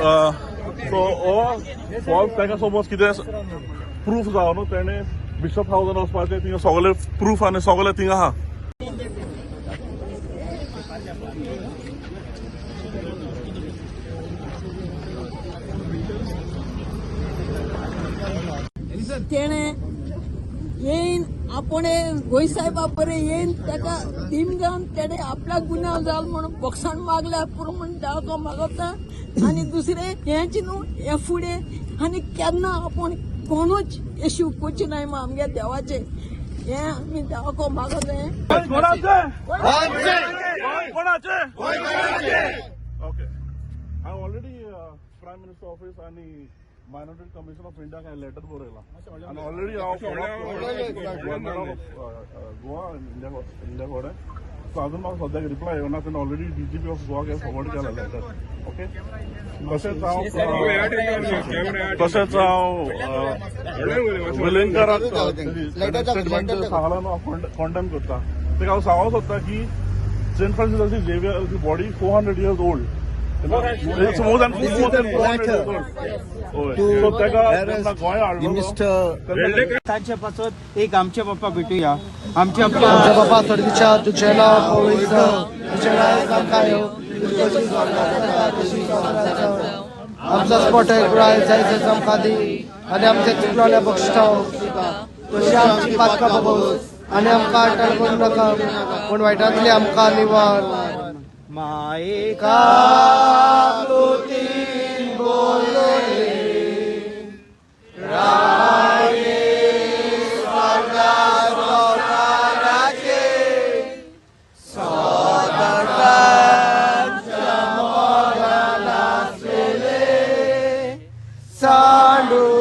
So हो falls ताका समज कितें प्रूफ जावो न्हू, तेणें बिशप हावसान वचपाचें, थिंगा सगळे प्रूफ आनी सगळें थिंगा आहा. तेणें येयन आपोणे गोंय साहेबा बरें येयन ताका दिमगान तेणें आपल्याक गुन्यांव जाल म्हणून बक्षाण मागल्या पुरो म्हूण देवाक मागता. आनी दुसरें हेंच न्हू, हे फुडें आनी केन्ना आपूण कोणूच येशू करचे नाय म्हूण आमगे देवाचें हें आमी देवाक मागता हें. कोणाचे? कोणाचे? ओके, हांव ऑलरेडी प्रायम मिनिस्टर ऑफिस आनी मायनॉरिटी कमिशन ऑफ इंडिया हांवें लेटर बरयला आनी ऑलरेडी हांव governor of Goa India India कडेन. सो अजून म्हाका सद्याक रिप्लाय येवना. तेन्ना already DGP of Goa forward केला लेटर. ओके, तशेंच हांव वेलिंगकाराक स्टेटमेंट सांगला न्हू, कॉन्डेम करता. ताका हांव सांगूंक सोदता की Saint Francis Xavier body 400 years old. It's more than 400 years old. So ताका तेन्ना गोंय हाडलो. मिस्टर तांचे पासत एक आमचे पप्पा भेटूया, आमचे आमच्या पप्पा. बापा सर्गीच्या, तुझें नांव पवित्र जावं, तुजें राज्य आमकां येवं, तुजी मर्जी स्वर्गात जाता तशी संवसारांत जावं. आमचो दिसपट्टो ग्रास आयज आमकां दी आनी आमचे चुकलोले बक्षटाव तशी आमची पातकां बगोस आनी आमकां अटल करूं नाका, पूण वायटांतली आमकां निवार. मायेका कृतीन बोलले. सांडू.